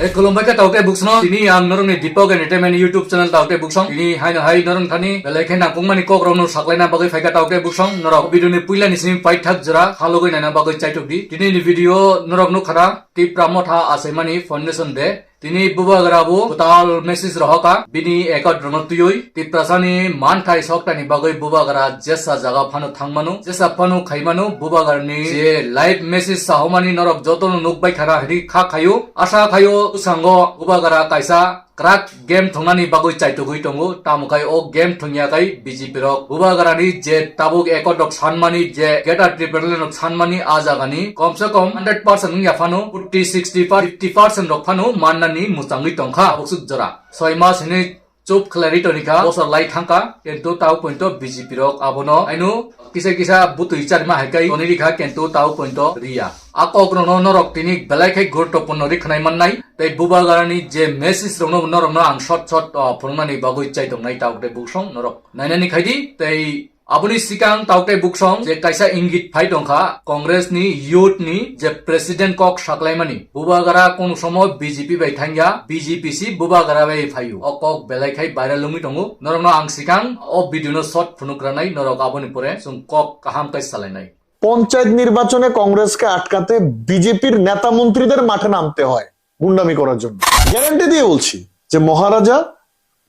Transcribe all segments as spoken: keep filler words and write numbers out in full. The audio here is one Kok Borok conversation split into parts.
Hey, khulumbai kha taukhe buksong. Tini ang norokni Deepak Entertainment YouTube channel taukhe buksong. Tini haino hai norok thani belai khe nangkukmani kokrokno saklaina bagwi phaikha taukhe buksong. Norok video ni puilani simi paithak jora khalogwi naina bagwi chaitok di. Tini ni video norok nukha na Tipra Motha achaimani foundation day. Tini bubagra bo kwtal message rohorkha bini account rokno twiwi Tiprasani manthai soktaini bagwi bubagra jesa jaga phano thangmano, jesa phano khaimano, bubagrani je live message sahomani norok jotono nukbai khana hwnwi kha khaio. Asa khaio bwskango bubagra kaisa crack game thwngnani bagwi chaitugwi tongo, tamo khai o game thwngya khai B J P rok bubagrani je tabuk account rok sanmani, je Greater Tipraland rok sanmani, a jagani komse kom hundred percent wngya phano forty, sixty, fifty percent rok phano mannani mwchangwi tongkha. Tabuk swk jora soi mas hinwi chup khlai ri toni kha, bosor lai thangkha, kintu tau pointo B J P rok abono aino kisa kisa butwi charima hai kai toni ri kha, kintu tau pointo riya. A kok rokno norok tini belai khai guruttopurno ri khnai mannai, tei bubagrani je message rokno norokno ang short short, uh, phunuknani bagwi chai tongnai, tau tei buksong norok nainani khai di, tei aboni sikang tau tei buksong je kaisa ingit phai tongkha Congress ni youth ni je president kok saklaimani, bubagra kunu somo B J P bai thangya, B J P si bubagra bai phaio. O kok belai khai viral wngwi tongo. Norokno ang sikang o video no short phunukranai, norok aboni pore chwng kok kaham kai salainai. Panchayat নির্বাচনে কংগ্রেসকে আটকাতে বিজেপির নেতা মন্ত্রীদের মাঠে নামতে হয় গুন্ডামি করার জন্য। গ্যারান্টি দিয়ে বলছি যে মহারাজা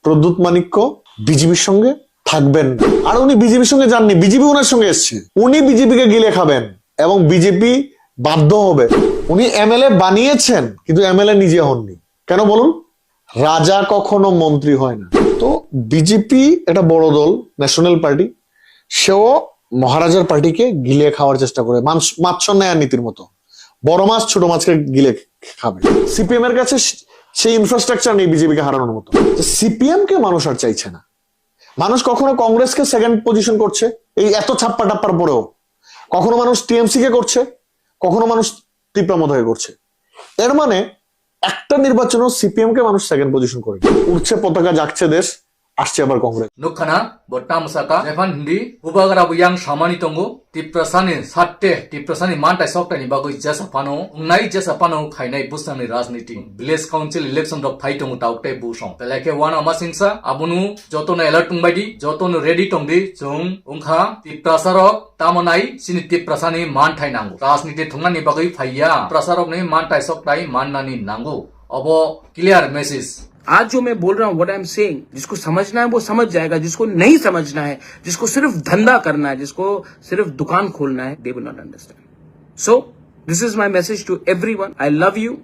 প্রদ্যুৎ মাণিক্য বিজেপির সঙ্গে থাকবেন না। আর উনি বিজেপির সঙ্গে যাননি, বিজেপি ওনার সঙ্গে এসছে। উনি বিজেপিকে গিলে খাবেন এবং বিজেপি বাধ্য হবে। উনি এমএলএ বানিয়েছেন, কিন্তু এমএলএ নিজে হননি। কেন বলুন? রাজা কখনো মন্ত্রী হয় না। তো বিজেপি একটা বড় দল, ন্যাশনাল পার্টি, সেও মহারাজার পার্টিকে গিলে খাওয়ার চেষ্টা করে, মাছ, মাছ নেয়ার নীতির মতো। বড় মাছ ছোট মাছকে গিলে খাবে। সিপিএম এর কাছে সে- সেই ইনফ্রাস্ট্রাকচার নেই বিজেপিকে হারানোর মতো। সিপিএম কে মানুষ আর চাইছে না। মানুষ কখনো কংগ্রেসকে সেকেন্ড পজিশন করছে এই এত ছাপ্পা টাপ্পার পরেও, কখনো মানুষ টিএমসি কে করছে, কখনো মানুষ তিপ্রা মথাকে করছে। এর মানে একটা নির্বাচনও সিপিএম কে মানুষ সেকেন্ড পজিশন করে। উঠছে পতাকা, জাগছে দেশ, আসছে আবার Congress. Nukha na, bo tamsaka, jephan hindi, bubagra bo yang samani tongo, Tiprasani satte, Tiprasani mantai soktaini bagwi jesa phano, wngnai jesa phano khainai bwskanni rajniti, village council election rok phai tongo tauk tei busong. Belai khe wana masingsa, abono jotono alert wngbai di, jotono ready tong di, chwng wngkha Tiprasa rok, tamo nai, chini Tiprasani manthai nango. Rajniti thwngnani bagwi phaiya, Tiprasa rokni mantai soktai mannani nango. Obo clear message. आज जो मैं बोल रहा हूँ, what I am saying, जिसको समझना है वो समझ जाएगा, जिसको नहीं समझना है, जिसको सिर्फ धंधा करना है, जिसको सिर्फ दुकान खोलना है, they will not understand. So this is my message to everyone. I love you.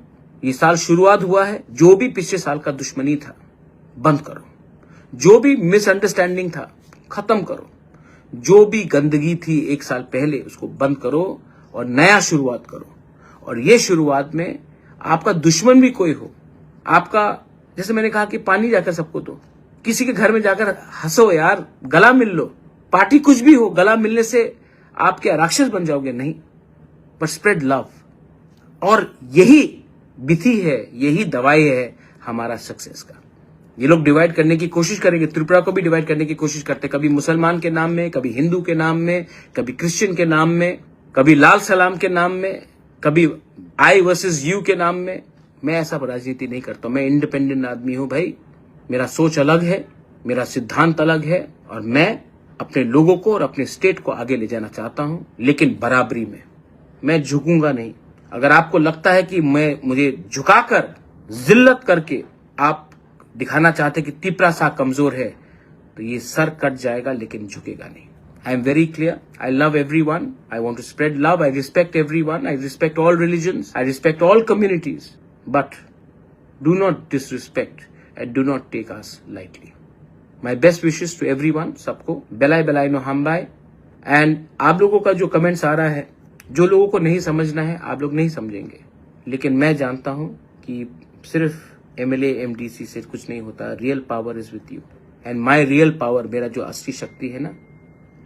ये साल शुरुआत हुआ है, जो भी पिछले साल का दुश्मनी था, बंद करो। जो भी मिसअंडरस्टैंडिंग था, खत्म करो। जो भी गंदगी थी एक साल पहले, उसको बंद करो और नया शुरुआत करो। और ये शुरुआत में आपका दुश्मन भी कोई हो, आपका, जैसे मैंने कहा कि पानी जाकर सबको दो, किसी के घर में जाकर हंसो यार, गला मिल लो। पार्टी कुछ भी हो, गला मिलने से आप क्या राक्षस बन जाओगे? नहीं, but spread love। और यही विधि है, यही दवाई है हमारा सक्सेस का। ये लोग डिवाइड करने की कोशिश करेंगे, त्रिपुरा को भी डिवाइड करने की कोशिश करते हैं, कभी मुसलमान के नाम में, कभी हिंदू के नाम में, कभी क्रिश्चियन के नाम में, कभी लाल सलाम के नाम में, कभी आई वर्सेस यू के नाम में। मैं ऐसा राजनीति नहीं करता हूँ। मैं इंडिपेंडेंट आदमी हूँ भाई। मेरा सोच अलग है, मेरा सिद्धांत अलग है, और मैं अपने लोगों को और अपने स्टेट को आगे ले जाना चाहता हूँ, लेकिन बराबरी में। मैं झुकूंगा नहीं। अगर आपको लगता है कि मैं, मुझे झुकाकर, जिल्लत करके आप दिखाना चाहते कि तिपरासा कमजोर है, तो ये सर कट जाएगा, लेकिन झुकेगा नहीं। I am very clear. I love everyone. I want to spread love. I respect everyone. I respect all religions. I respect all communities. But do not disrespect and do not take us lightly. My best wishes to everyone, सबको। Belai belai no hambai। And आप लोगों का जो कमेंट्स आ रहा है, जो लोगों को नहीं समझना है, आप लोग नहीं समझेंगे, लेकिन मैं जानता हूँ कि सिर्फ एमएलए एमडीसी से कुछ नहीं होता। Real power is with you and my real power, मेरा जो असली शक्ति है ना,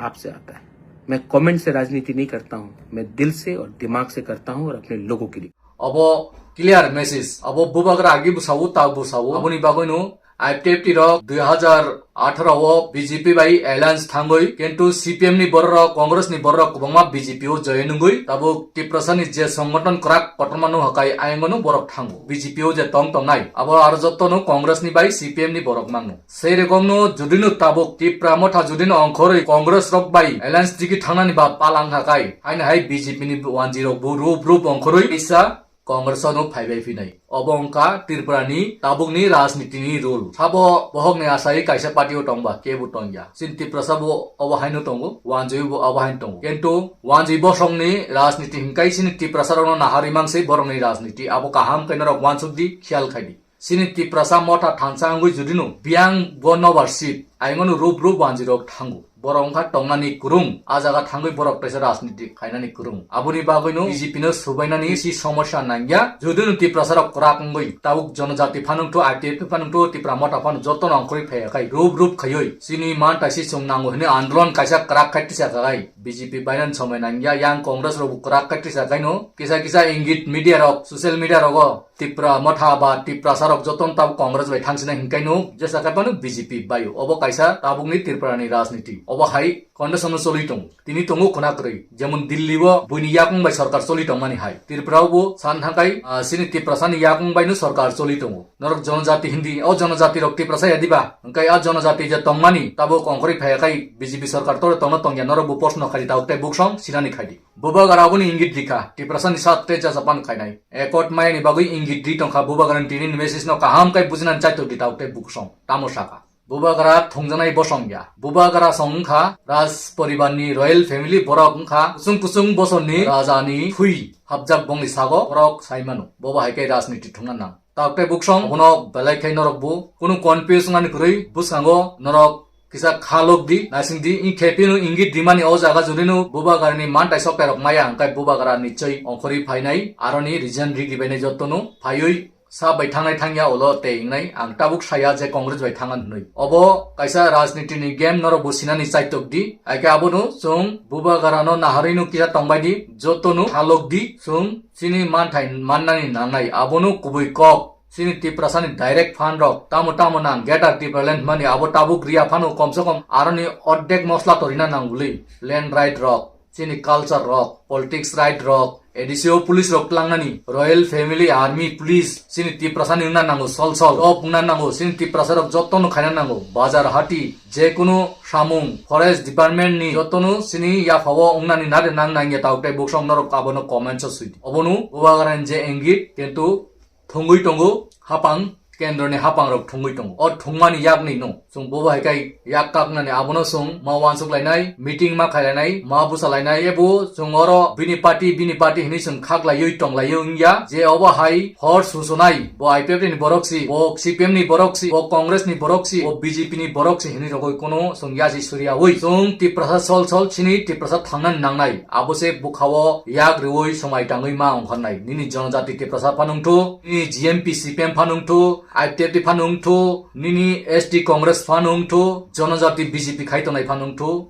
आपसे आता है। मैं कमेंट से राजनीति नहीं करता हूँ, मैं दिल से और दिमाग से करता हूँ और अपने लोगों के लिए। Obo clear message. Obo bubagra agi bwsao, ta bwsao. Aboni bagwino I P F T rok dui hazar atharo o B J P bai alliance thangwi, kintu C P M ni bororok, Congress ni bororok kwbangma B J P o join wngwi tabuk Tiprasa ni je songgothon kwrak kotorma no hakai ayang no borok thango. B J P o je tong tongnai abo aro joto no Congress ni bai C P M ni borok mangno. Sei rokom no jodi no tabuk Tipra Motha jodi no ongkhorwi Congress rok bai alliance digi thangnani ba palang hakai, haino hai B J P ni wanji rok bo rup rup ongkhorwi isa Congress no phaibai phinai. Obo wngkha Tripura ni tabuk ni rajniti ni rule. Sabo bohok ni asai kaisa party o tongba, kebo tongya. Chini Tiprasa bo obo haino tongo, wanjui bo obo haino tongo. Kintu wanjui bosong ni rajniti hinkai chini Tiprasa rok no naharwi mangsei borok ni rajniti. Abo kaham khe norok wansuk di, khiyal khai di. Chini Tiprasa Motha thansa wngwi jodi no biyang bo nobar seat, ayang no rup rup wanji rok thango. Borok wngkha tongnani kwrwng, a jaga thangwi borok teisa rajniti khainani kwrwng. Aboni bagwino B J P no subainani bisi somosya nangya. Jodi no Tiprasa rok kwrak wngwi tabuk jonojati phanungthu, I T F T phanungthu, Tipra Motha phano jotono ongkhorwi phaiya khai rup rup khaiwi chini man taisi chwng nango hwnwi andolon kaisa kwrak khai tisa khai B J P bainani somoi nangya. Yang Congress rok bo kwrak khai tisa khai no kisa kisa ingit media rok, social media rogo Tipra Motha ba Tiprasa rok jotono tabuk Congress bai thangsina hinkai no jesa khai phano B J P bai o. Obo kaisa tabukni Tripura ni rajniti. Obo hai condition no choli tongo. Tini tongo khuna kwrwi. Jemon Delhi o buini yakung bai sorkar choli tongmani hai. Tripura o bo san thangkai, ah, chini Tiprasa ni yakung bai no sorkar choli tongo. Norok jonojati hindi, o jonojati rok Tiprasa ya diba? Hwnkhe a jonojati je tongmani tabuk ongkhorwi phaiya khai B J P sorkar tore tongno tongya norok bo proshno khai di tabuk tei buksong sinani khai di. Bubagra aboni ingit rikha, Tiprasa ni sat tei jajapan khainai. Accord maya ni bagwi ingit ri tongkha, Bubagra ni tini ni message no kaham khai bujinani chaitok di tabuk tei buksong. Tamo saka. Bubagra thungjaknai bosong ya. Bubagra song wngkha Raj poribar ni royal family, borok wngkha kuchung kuchung bosor ni raja ni thui hapjak bongni sago borok sai mano. Bobo hai khe rajniti thungna nang. Tabuk tei buksong bono belai khai norok bo kunu confuse wngnani kwrwi bwskango norok kisa kha lok di, naising di, wng khe phino ingit rimani o jaga jodi no Bubagra ni mantai sok terok maya hwnkhe Bubagra nichoi ongkhorwi phainai, aroni reason ri di bainai joto no phaiwi sa bai thangnai thangya ulo tei wngnai, ang tabuk saya je Congress bai thangna hwnwi. Obo kaisa rajniti ni game, norok bo sinani chaitok di. Haikhe abono chwng Bubagra no naharwi no kisa tongbai di, joto no halok di, chwng chini manthai mannani nangnai, abono kubui kok. Chini Tiprasa ni direct fund rok tamo tamo nang, Greater Tipraland mani abo tabuk riya phano komse kom aroni ordek mosla to rina nang bwlwi, land right rok, chini culture rok, politics right rok, A D C o police rok tlangnani, royal family, army, police, chini Tiprasa ni wngna nango sol sol, job wngna nango, chini Tiprasa rok joto no khaina nango, bazar hati, je kunu samung, forest department ni joto no chini yapha o wngnani nade nang nangya tabuk tei buksong norok abono comments o sui di. Obono Bubagra ni je engit, kintu thungwi tongo hapang, kendro ni hapang rok thungwi tongo. O thungmani yakni no chwng bobo hai kai yak kaknani abono chwng ma wansuk lainai, meeting ma khai lainai, ma busa lainai, ebo chwng oro bini party, bini party hinwi chwng khak laiwi tong laiwi wngya, je obo hai hor susunai, bo I P F T ni borok si, bo C P M ni borok si, bo Congress ni borok si, bo B J P ni borok si hinwi rogwi kono chwng yasi suriyawi. Chwng Tiprasa sol sol chini Tiprasa thangnani nangnai, abo se bwkha o yak riwi swmai tangwi ma ongkharnai. Nini jonojati Tiprasa phanungthu, nini G M P C P M phanungthu, I P F T phanungthu, nini S T Congress phanungthu, jonojati B J P khai tongnai phanungthu.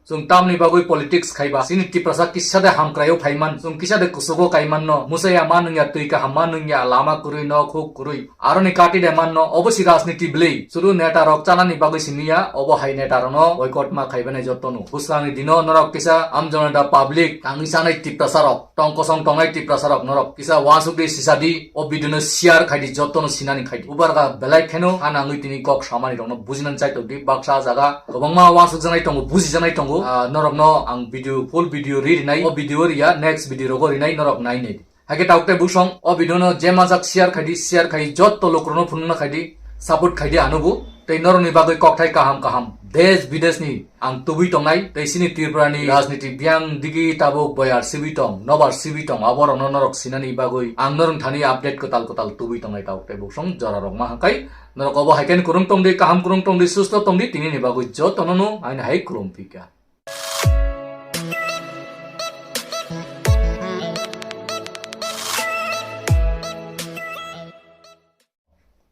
Chwng tamni bagwi politics khaiba, chini Tiprasa kisa de hamkraio phaiman, chwng kisa de kusugo kaimanno, musaya ma nungya, twi kaham ma nungya, lama kwrwi, nok huk kwrwi. Aroni kati de manno, obo si rajniti bwlwi. Suru neta rok chanani bagwi simi ya, obo hai neta rokno boycott ma khaibanai jotono. Bwskanni dino norok kisa amjona da public tangwi chanai Tiprasa rok, tong kosong tongnai Tiprasa rok norok kisa wansuk di sisa di, o video no share khai di, jotono sinani khai di. Bubagra belai kheno ha nangwi tini kok samani rokno bujinani chaitok di, baksa jaga kwbangma wansuk janai tongo, buji janai tongo. Ah, norokno ang video, full video ri rinai, o video riya, next video rogo rinai, norok nai nai di. Haikhe tabuk tei buksong o video no je manjak share khai di, share khai jotto lukurokno phunukna khai di, support khai di ano bo. Tei norokni bagwi kokthai kaham kaham desh bidesh ni ang tubui tongnai, tei chini Tripura ni rajniti biyang digi tabuk boyar sibui tong, nobar sibui tong, aborokno norok sinani bagwi ang norok thani update kwtal kwtal tubui tongnai. Tabuk tei buksong jorarok ma hangkai norok obo haikhe kwrwng tong di, kaham kwrwng tong di, susto tong di, tini ni bagwi jotono no aini hai khulum phika.